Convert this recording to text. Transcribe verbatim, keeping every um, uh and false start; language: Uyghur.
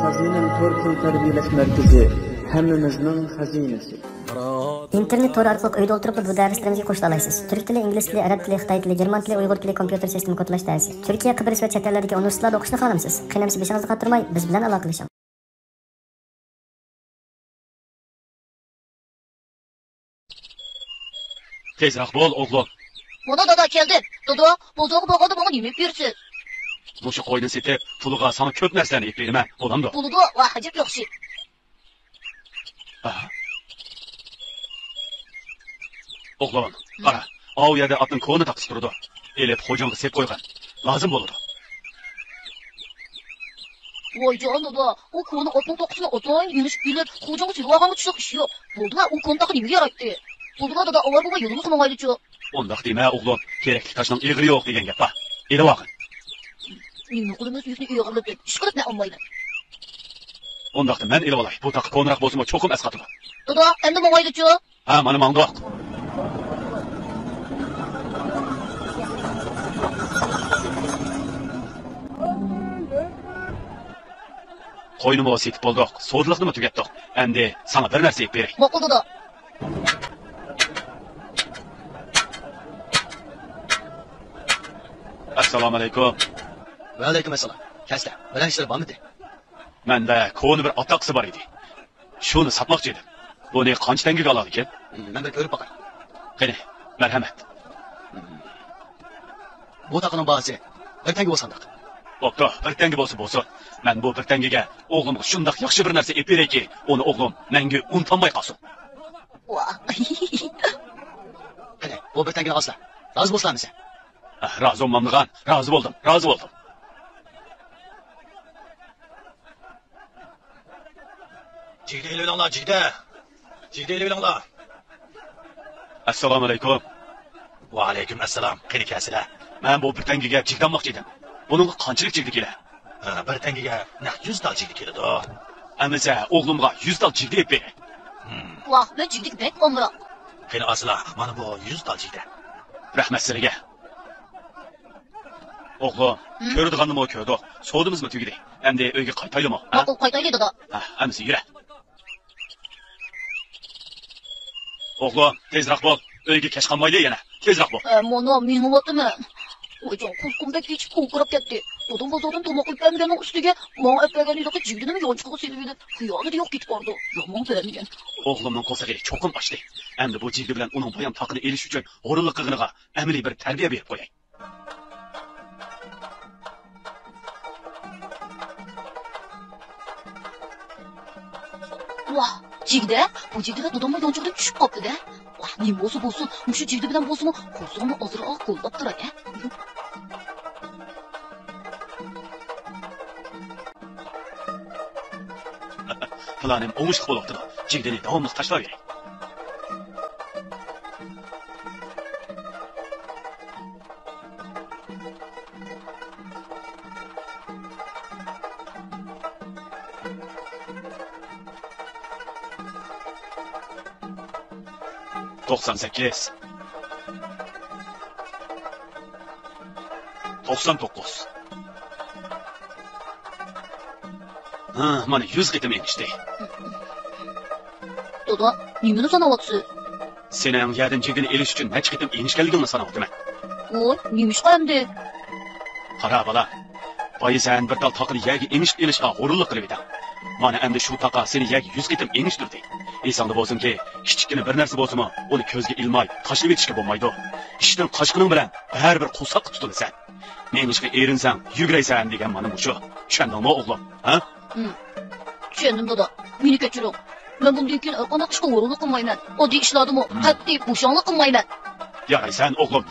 خەزىنەم تور تىل تەربىيەلەش مەركىزى، ھەممىمىزنىڭ خەزىنىسى. ئىنتېرنېت تورى ئارقىلىق ئۆيدە ئولتۇرۇپلا بۇ دەرسلىرىمىزگە قوشۇلالىسىز. تۈرك تىلى، ئىنگلىز تىلى، ئەرەب تىلى، خىتاي تىلى، گېرمان تىلى، ئۇيغۇر تىلى، كومپيۇتېر سىستېما كودلاش دەرسى. تۈركىيە، قىبرىس ۋە چەت ئەللەردىكى ئۇنىۋېرسىتېتلاردا ئوقۇشنى خالامسىز؟ قېنى ئەمىسە بېشىڭىزنى قاتۇرماي، بىز بىلەن ئالاقىلىشىڭ. تېزراق بول، ئوغلۇم. مانا دادا كەلدى. دادا، بازارغا بارغاندا ماڭا نېمە ئېلىپ بېرىسىز؟ مۇشۇ قوينى سېتىپ، پۇلىغا ساڭا كۆپ نەرسىلەرنى ئېلىپ بېرىمەن، بولامدۇ؟ بولىدۇ، ۋاھ، ئەجەب ياخشى. ئاھ. ئوغلۇم، قارا، ئاۋۇ يەردە ئاتنىڭ كونا تاقىسى تۇرىدۇ. ئېلىپ خوجاڭغا سېلىپ قويغىن. لازىم بولىدۇ. ۋايجان دادا، ئۇ كونا ئاتنىڭ تاقىسىنى ئاتايىن ئېلىشىپ كېلىپ، خوجاڭغا سېلىۋالغانغا چۈشلۈك ئىش يوق. بولدىلا، ئۇ كونا تاقا نېمىگە يارايتتى؟ بولدىلا دادا، ئاۋارە بولماي يولىمىزغا ماڭايلىچۇ. ئۇنداق دېمە، ئوغلۇم. كېرەكلىك تاشنىڭ ئېغىرى يوق دېگەن گەپ بار. ئېلىۋالغىن. نېمە قىلىمىز، يۈكنى ئېغىرلىتىپ، ئىشقىلىپ نە ئالمايمەن. ئۇنداقتا مەن ئېلىۋالاي. بۇ تاقا كونىراق بولسىمۇ، چوقۇم ئەسقاتىدۇ. دادا، ئەمدى ماڭايلىچۇ. ھە، مانا ماڭدۇق. قوينىمۇ سېتىپ بولدۇق، سودىلىقنىمۇ تۈگەتتۇق. ئەمدى ساڭا بىر نەرسە ئېلىپ بېرەي. ماقۇل، دادا. ئەسسالامۇئەلەيكۇم. ۋەئەلەيكۇم ئەسسالام. كەلسە، بىرەر ئىشلار بارمىدى؟ مەندە كونا بىر ئاتاقسى بار ئىدى. شۇنى ساتماقچى ئىدىم. بۇنى قانچە تەڭگىگە ئالاركىن؟ مەن بىر كۆرۈپ باقاي. قېنى، مەرھەمەت. بۇ تاقىنىڭ باھاسى بىر تەڭگە بولسا قانداق؟ بوپتۇ، بىر تەڭگە بولسا بولسۇن. مەن بۇ بىر تەڭگىگە ئوغلۇمغا شۇنداق ياخشى بىر نەرسە ئېلىپ بېرەيكى، ئۇنى ئوغلۇم مەڭگۈ ئۇنتالماي قالسۇن. ۋاھ. قېنى، بۇ بىر تەڭگىنى ئالسىلا. رازى بولسىلا ئەمىسە؟ ئاھ، رازى بولمامدىغان؟ رازى بولدۇم، رازى بولدۇم. جىگدە ئېلىۋېلىڭلار، جىگدە. جىگدە ئېلىۋېلىڭلار. ئەسسالامۇئەلەيكۇم. ۋەئەلەيكۇم ئەسسالام. قېنى كەلسىلە. مەن بۇ بىر تەڭگىگە جىگدە ئالماقچى ئىدىم. بۇنىڭغا قانچىلىك جىگدە كېلە؟ ھە، بىر تەڭگىگە نەق يۈز تال جىگدە كېلىدۇ. ئەمىسە ئوغلۇمغا يۈز تال جىگدە ئېلىپ بېرە. ۋاھ، مەن جىگدىگە بەك ئامراق. قېنى ئالسىلا، مانا بۇ يۈز تال جىگدە. رەھمەت سىلىگە. ئوغلۇم، ھە؟ كۆرىدىغاننىمۇ كۆردۇق، سودىمىزمۇ تۈگىدى. ئەمدى ئۆيگە قايتايلىمۇ، ھە؟ ماقۇل، قايتايلى، دادا. ھە، ئەمىسە يۈرە. ئوغلۇم، تېزراق بول. ئۆيگە كەچ قالمايلى يەنە. تېزراق بول. ئە، مانا مېڭىۋاتىمەن. ۋايجان، قورسىقىم بەك ئېچىپ، كوكىراپ كەتتى. دادام بازاردىن تاماق ئېلىپ بەرمىگەننىڭ ئۈستىگە، ماڭا ئەپ بەرگەن ھېلىقى جىگدىنىمۇ يانچۇقىغا سېلىۋېلىپ، خىيالىدا يوق كېتىپ بارىدۇ. يامان بەرمىگەن. ئوغلۇمنىڭ قورسىقى چوقۇم ئاچتى. ئەمدى بۇ جىگدە بىلەن ئۇنىڭ بايام تاقىنى ئېلىش ئۈچۈن ھۇرۇنلۇق قىلغىنىغا ئەمەلىي بىر تەربىيە بېرىپ قوياي. ۋاھ، جىگدە، بۇ جىگدە دادامنىڭ يانچۇقىدىن چۈشۈپ قاپتۇ-دە. ۋاھ، نېمە بولسا بولسۇن، مۇشۇ جىگدە بىلەن بولسىمۇ قورسىقىمنى ئازراق كوللاپ تۇراي، ھە؟ پىلانىم ئوڭۇشلۇق بولۇۋاتىدۇ. جىگدىنى داۋاملىق تاشلاۋېرەي. توقسان سەككىز. توقسان توققۇز. ھا، مانا يۈز قېتىم ئېڭىشتى. دادا، نېمىنى ساناۋاتىسىز؟ سېنىڭ يەردىن جىگدىنى ئېلىش ئۈچۈن نەچچە قېتىم ئېڭىشكەنلىكىڭنى ساناۋاتىمەن. ۋوي، نېمىشقا ئەمدى؟ قارا، بالا. بايا سەن بىر تال تاقىنى يەرگە ئېڭىشىپ ئېلىشقا ھۇرۇنلۇق قىلىۋىدىڭ. مانا ئەمدى شۇ تاقا سېنى يەرگە يۈز قېتىم ئېڭىشتۈردى. ئېسىڭدە بولسۇنكى، كىچىككىنە بىر نەرسە بولسىمۇ، ئۇنى كۆزگە ئىلماي، تاشلىۋېتىشكە بولمايدۇ. ئىشتىن قاچقىنىڭ بىلەن بەرىبىر قورساققا تۇتۇلىسەن. مېڭىشقا ئېرىنسەڭ، يۈگۈرەيسەن دېگەن مانا مۇشۇ. چۈشەندىڭمۇ، ئوغلۇم؟ ھە؟ ھىم. چۈشەندىم، دادا. مېنى كەچۈرۈڭ. مەن بۇندىن كېيىن ھەرقانداق ئىشقا ھۇرۇنلۇق قىلمايمەن. ئاددىي ئىشلاردىمۇ قەتئىي بوشاڭلىق قىلمايمەن. يارايسەن، ئوغلۇم.